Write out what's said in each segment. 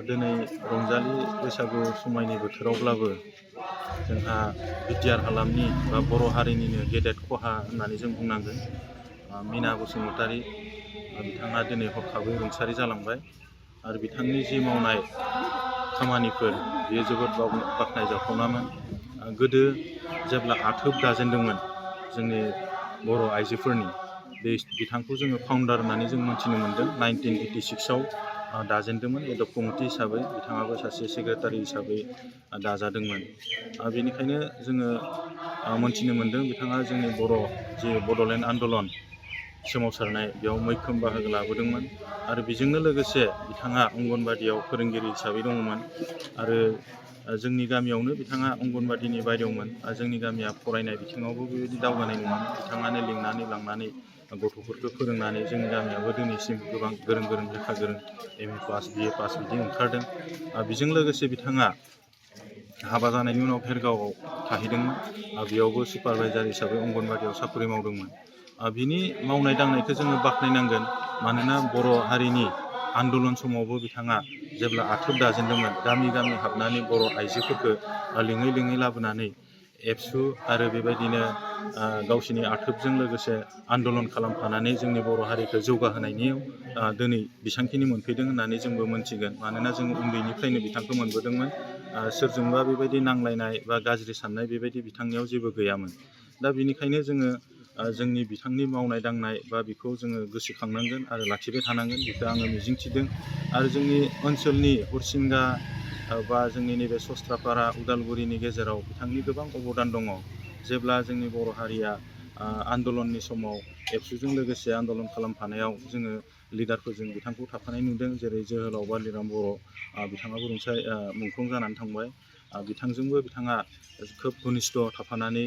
दिनै रंजालि बैसागु समायनि बोथोरावब्लाबो जोंहा बिटिआर हालामनि बा बर' हारिनिनो गेदेर खहा होननानै जों बुंनांगोन। मीना बसुमतारी बिथाङा दिनै हरखाबै रुंसारि जालांबाय आरो बिथांनि जि मावनाय खामानिफोर बेयो जोबोद बाख्नायजाथावनामोन। गोदो जेब्ला आथोब दाजेनदोंमोन जोंनि बर' आइजोफोरनि बिथांखौ जोङो फाउन्डार होननानै जों मिथिनो मोन्दों। 1986आव दाजेनदोंमोन एडब कमिटि हिसाबै, बिथाङाबो सासे सेक्रेटारि हिसाबै दाजादोंमोन। बेनिखायनो जोङो मोनथिनो मोन्दों बिथाङा जोंनि बर' जि बड'लेण्ड आन्दलन सोमावसारनाय बेयाव मैखोम बाहागो लाबोदोंमोन आरो बेजोंनो लोगोसे बिथाङा अंगनबादियाव फोरोंगिरि हिसाबै दङमोन आरो जोंनि गामियावनो बिथाङा अंगनबादिनि बायद'मोन। जोंनि गामिया फरायनाय बिथिङावबो बेबायदि दावगानाय नङामोन। बिथाङानो लिंनानै लांनानै गथ'फोरखौ फोरोंनानै जोंनि गामियाबो दिनैसिम गोबां गोरों गोरों लेखा गोरों MA पास BA पास बिदि ओंखारदों। बेजों लोगोसे बिथाङा हाबा जानायनि उनाव भेरगावआव थाहैदोंमोन। बेयावबो सुपारभाइजार हिसाबै अंगनबादियाव साख्रि मावदोंमोन। बिनि मावनाय दांनायखौ जोङो बाख्नायनांगोन, मानोना बर' हारिनि आन्दलन समावबो बिथाङा जेब्ला आथोब दाजेनदोंमोन गामि गामि हाबनानै बर' आइजोफोरखौ लिङै लिङै लाबोनानै एबसु आरो बेबायदिनो गावसिनि आथोबजों लोगोसे आन्दलन खालामफानानै जोंनि बर' हारिखौ जौगाहोनायनि दिनै बेसांखिनि मोनफैदों होननानै जोंबो मोनथिगोन। मानोना जों उन्दैनिफ्रायनो बिथांखौ मोनबोदोंमोन। सोरजोंबा बेबायदि नांलायनाय बा गाज्रि साननाय बेबायदि बिथांनियाव जेबो गैयामोन। दा बेनिखायनो जोङो जोंनि बिथांनि मावनाय दांनाय बा बेखौ जोङो गोसोखांनांगोन आरो लाखिबाय थानांगोन, बेखौ आङो मिजिंथिदों। आरो जोंनि ओनसोलनि हरसिंगा बा जोंनि नैबे सस्त्रापारा उदालगुरिनि गेजेराव बिथांनि गोबां अबदान दङ। जेब्ला जोंनि बर' हारिया आन्दलननि समाव एबसुजों लोगोसे आन्दलन खालामफानायाव जोङो लिडारफोरजों बिथांखौ थाफानाय नुदों, जेरै जोहोलाव बालिराम बर' बिथाङाबो मुंख्लं जानानै थांबाय। बिथांजोंबो बिथाङा खोब घनिस्थ' थाफानानै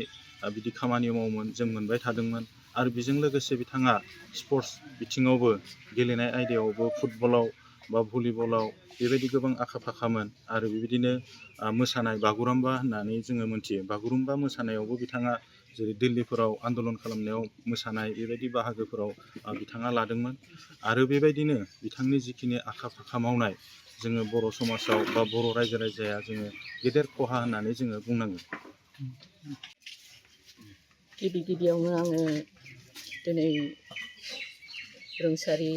बिदि खामानि मावोमोन, जों मोनबाय थादोंमोन। आरो बेजों लोगोसे बिथाङा स्पर्ट्स बिथिङावबो गेलेनाय आयदायावबो फुटबलाव बा भलिबलाव बेबायदि गोबां आखा फाखामोन। आरो बेबायदिनो मोसानाय बागुरुम्बा होननानै जोङो मोनथियो। बागुरुम्बा मोसानायावबो बिथाङा जेरै दिल्लीफोराव आन्दलन खालामनायाव मोसानाय बेबायदि बाहागोफोराव बिथाङा लादोंमोन। आरो बेबायदिनो बिथांनि जिखिनि आखा फाखा मावनाय जोङो बर' समाजाव बा बर' रायजो राजाया जोङो गेदेर खहा होननानै जोङो बुंनांगोन। गिबियावनो आङो दिनै रुंसारि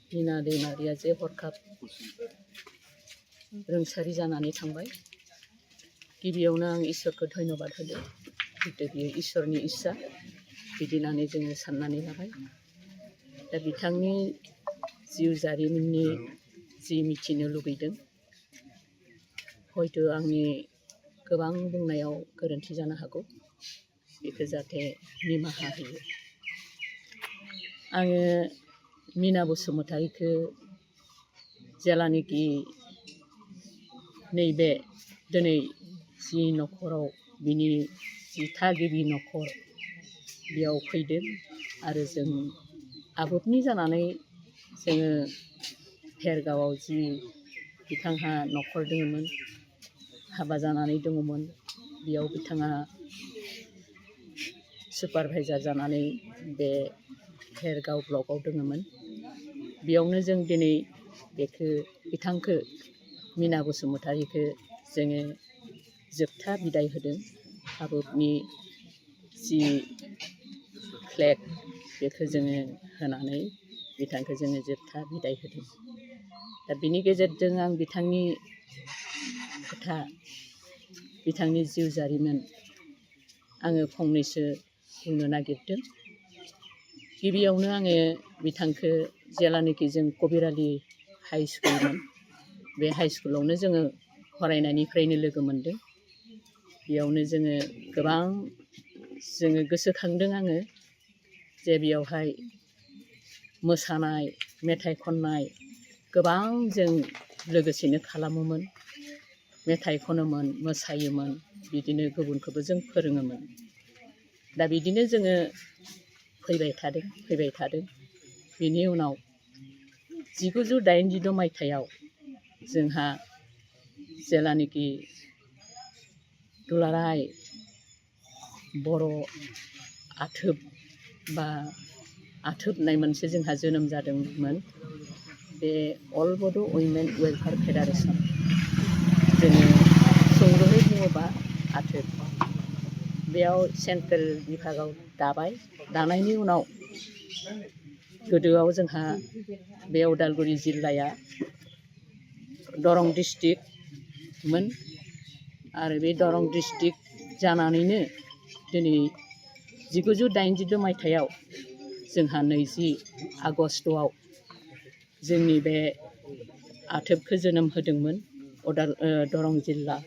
मीना दैमारिया जे हरखाब रुंसारि जानानै थांबाय, गिबियावनो आं इसोरखौ धन्यबाद होदों। जितु बियो इसोरनि इस्सा बिदि होननानै जोङो साननानै लाबाय। दा बिथांनि जिउ जारिमिननि जि मिथिनो लुगैदों, हयथ' आंनि गोबां बुंनायाव गोरोन्थि जानो हागौ, बेखौ जाहाथे निमाहा होयो। आङो मीना बसुमतारीखौ जेलानाखि नैबे दिनै जि न'खराव बिनि जि थागिबि न'खर बेयाव फैदों आरो जों आबोबनि जानानै जोङो भेरगावआव जि बिथांहा न'खर दङमोन, हाबा जानानै दङमोन, बेयाव बिथाङा सुपारभाइजार जानानै बे भेरगाव ब्लकआव दङमोन। बेयावनो जों दिनै बिथांखौ मीना बसुमतारीखौ जोङो जोबथा बिदाय होदों। आबोबनि जि फ्लेग बेखौ जोङो होनानै बिथांखौ जोङो जोबथा बिदाय होदों। दा बिनि गेजेरजों आं बिथांनि खोथा, बिथांनि जिउ जारिमिन आङो फंनैसो बुंनो नागिरदों। गिबियावनो आङो बिथांखौ जेलानाखि जों कबिरालि हाइ स्कुलमोन, बे हाइ स्कुलावनो जोङो फरायनायनिफ्रायनो लोगो मोनदों। बेयावनो जोङो गोबां गोसोखांदों आङो जे बेयावहाय मोसानाय, मेथाइ खननाय गोबां जों लोगोसेनो खालामोमोन। मेथाइ खनोमोन, मोसायोमोन, बिदिनो गुबुनखौबो जों फोरोङोमोन। दा बिदिनो जोङो फैबाय थादों। बिनि उनाव 1986 मायथाइयाव जोंहा जेलानाखि दुलाराय बर' आथोब बा आथोब होननाय मोनसे जोंहा जोनोम जादोंमोन। बे अल बड' उइमेन वेलफेयार फेडारेसन जोङो सुंद'यै बुङोबा आथोब बेयाव सेन्ट्रेल बिभागाव दाबाय दानायनि उनाव गोदोआव जोंहा बे उदालगुरि जिल्लाया दरं डिस्ट्रिक्टमोन आरो बे दरं डिस्ट्रिक्ट जानानैनो दिनै 1986 मायथाइयाव जोंहा 20 आगस्टआव जोंनि बे आथोबखौ जोनोम होदोंमोन दरं जिल्ला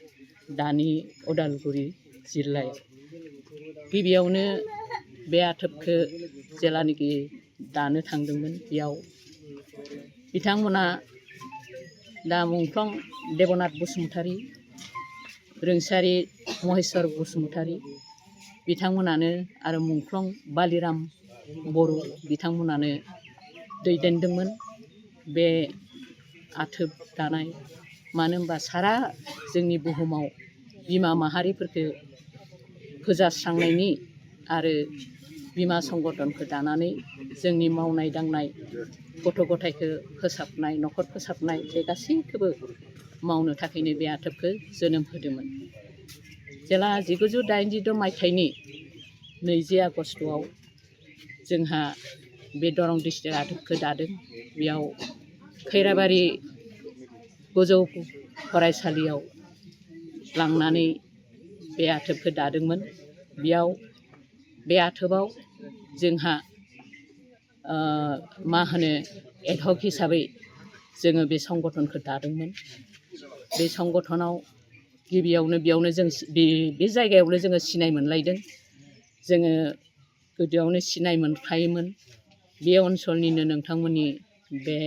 दानि उदालगुरि जिल्लायाव गिबियावनो बे आथोबखौ जेलानाखि दानो थांदोंमोन बेयाव बिथांमोना दा मुंख्लं देबनाथ बसुमतारी रोंसारि महेस्वर बसुमतारी बिथांमोनानो आरो मुंख्लं बालिराम बर' बिथांमोनानो दैदेनदोंमोन बे आथोब दानाय मानो होनबा सारा जोंनि बुहुमाव बिमा माहारिफोरखौ फोजास्रांनायनि आरो बिमा संगठनखौ दानानै जोंनि मावनाय दांनाय गथ' गथायखौ फोसाबनाय न'खर फोसाबनाय बे गासैखौबो मावनो थाखायनो बे आथोबखौ जोनोम होदोंमोन जेला 1986 मायथाइनि 20 आगस्टआव जोंहा बे दरं डिस्ट्रिक्ट आथोबखौ दादों बेयाव खैराबारि गोजौ फरायसालियाव लांनानै बे आथोबखौ दादोंमोन बेयाव बे आथोबाव जोंहा मा होनो एडहक हिसाबै जोङो बे संगठनखौ दादोंमोन बे संगठनाव गिबियावनो बेयावनो जों बे जायगायावनो जोङो सिनाय मोनलायदों जोङो गोदोआवनो सिनाय मोनखायोमोन बे ओनसोलनिनो नोंथांमोननि बे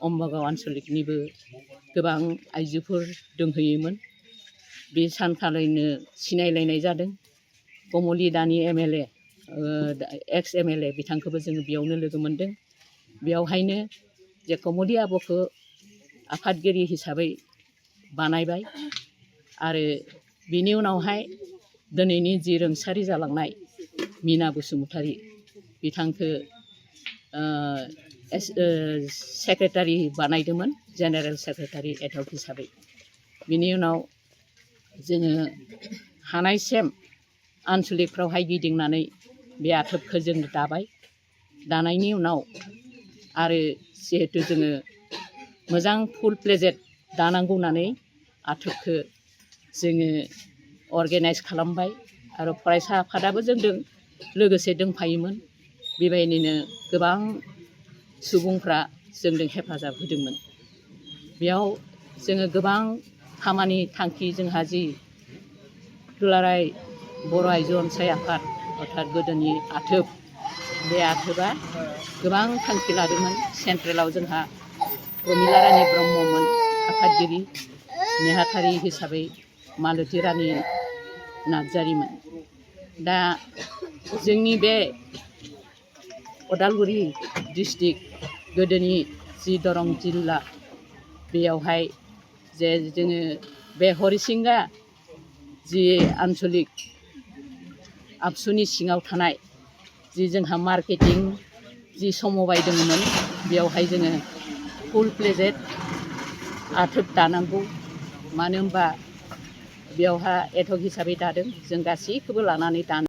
अम्बागाव आन्सलिकनिबो गोबां आइजोफोर दंहैयोमोन बे सानखालिनो सिनायलायनाय जादों कमलि दानि MLA एक्स MLA बिथांखौबो जोङो बेयावनो लोगो मोन्दों बेयावहायनो जे कमलि आब'खौ आफादगिरि हिसाबै बानायबाय आरो बिनि उनावहाय दिनैनि जि रोंसारि जालांनाय मिना बसुमतारी बिथांखौ सेक्रेटारि बानायदोंमोन जेनेरेल सेक्रेटारि एडहक हिसाबै बिनि उनाव जोङो हानायसिम आन्सलिकफ्रावहाय गिदिंनानै बे आथोबखौ जों दाबाय दानायनि उनाव आरो जिहेथु जोङो मोजां फुल प्लेजेट दानांगौ होननानै आथोबखौ जोङो अर्गेनाइज खालामबाय आरो फरायसा आफादाबो जोंजों लोगोसे दंफायोमोन बेबायदिनो गोबां सुबुंफ्रा जोंजों हेफाजाब होदोंमोन बेयाव जोङो गोबां खामानि थांखि जोंहा जि दुलाराय बर' आइजो अनसाय आफाद अर्थात गोदोनि आथोब बे आथोबा गोबां थांखि लादोंमोन सेन्ट्रेलाव जोंहा प्रमिला रानि ब्रह्ममोन आफादगिरि नेहाथारि हिसाबै मालति रानि नार्जारिमोन दा जोंनि बे उदालगुरि डिस्ट्रिक्ट गोदोनि जि दरं जिल्ला बेयावहाय जे जोङो बे हरिसिंगा जि आन्सलिक आबसुनि सिङाव थानाय जि जोंहा मार्केटिं जि समबाय दङमोन बेयावहाय जोङो फुल प्लेजेट आथोब दानांगौ मानो होनबा बेयावहा एडहक हिसाबै दादों जों गासैखौबो लानानै दानो